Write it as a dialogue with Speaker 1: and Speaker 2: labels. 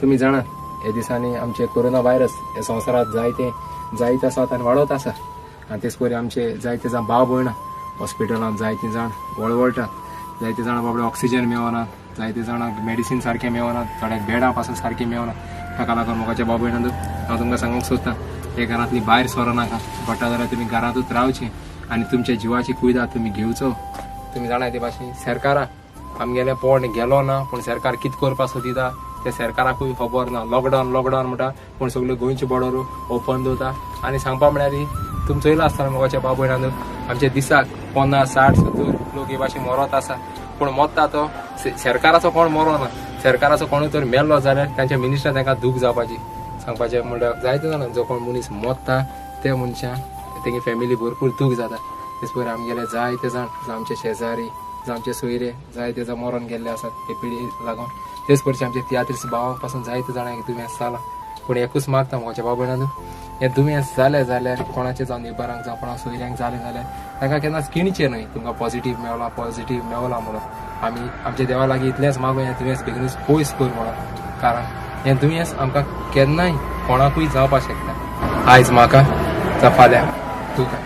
Speaker 1: तुमी जाणात हे दिसांनी आमचे कोरोना व्हायरस हे संवसारात जायते जायत आसात आनी वाडत आसा. आनी तेच परी आमचे जायते जाण भाव भयणां हॉस्पिटलांत जायतीं जाण वळवळटात, जायते जाणां बाबडे ऑक्सिजन मेळना, जायते जाणांक मेडिसीन सारकें मेळना, थोड्यांक बेडां पासून सारकीं मेळना. ताका लागून मोगाच्या भाव भयणांनो, हांव तुमकां सांगूंक सोदतां, हे घरांतली भायर सरोनाका, पडटा जाल्यार तुमी घरांतूच रावचें आनी तुमच्या जिवाची कुयदाद तुमी घेवचो. तुमी जाणा ते भाशेन सरकारा आमगेलें पोट गेलो ना, पूण सरकार कितें करपाक सोदिता तें सरकाराकूय खबर ना. लॉकडावन लॉकडावन म्हणटा, पूण सगल्यो गोंयच्यो बॉर्डर ओपन दवरता. आनी सांगपा म्हळ्यार तुमी चोयलां आसतना मोगाच्या भाव भयणांनो, आमच्या दिसाक 50 60 70 लोक हे भाशेन मरत आसा. पूण मरता तो सरकाराचो कोण मरोना, सरकाराचो कोणूय तर मेल्लो जाल्यार तांच्या मिनिस्टर तांकां दूख जावपाची. सांगपाचें म्हणल्यार जायते जाणां जो कोण मनीस मरता त्या मनशान तेगे फॅमिली भरपूर दूख जाता. तेच परी आमगेले जायते जाण, जावं आमचे शेजारी, जावं आमचे सोयरे, जायते जाण मरोन गेल्ले आसात हे पिडी लागून. तेच परशी आमचे तियात्रीस भावांक पासून जायते जाणांक दुयेंस जालां. पूण एकूच मागता म्हज्या भाव भयणांनो, हें दुयेंस जालें जाल्यार कोणाचें जावं नेबरांक जावं कोणा सोयऱ्यांक जालें जाल्यार तांकां केन्नाच किणचें न्हय तुमकां पॉझिटीव मेवला पॉझिटीव मेवला म्हणून. आमी आमच्या देवा लागीं इतलेंच मागूया, हें दुयेंस बेगीनूच पयस कर म्हणून, कारण हें दुयेंस आमकां केन्नाय कोणाकूय जावपाक शकता. आयज म्हाका जावं फाल्यां तुका.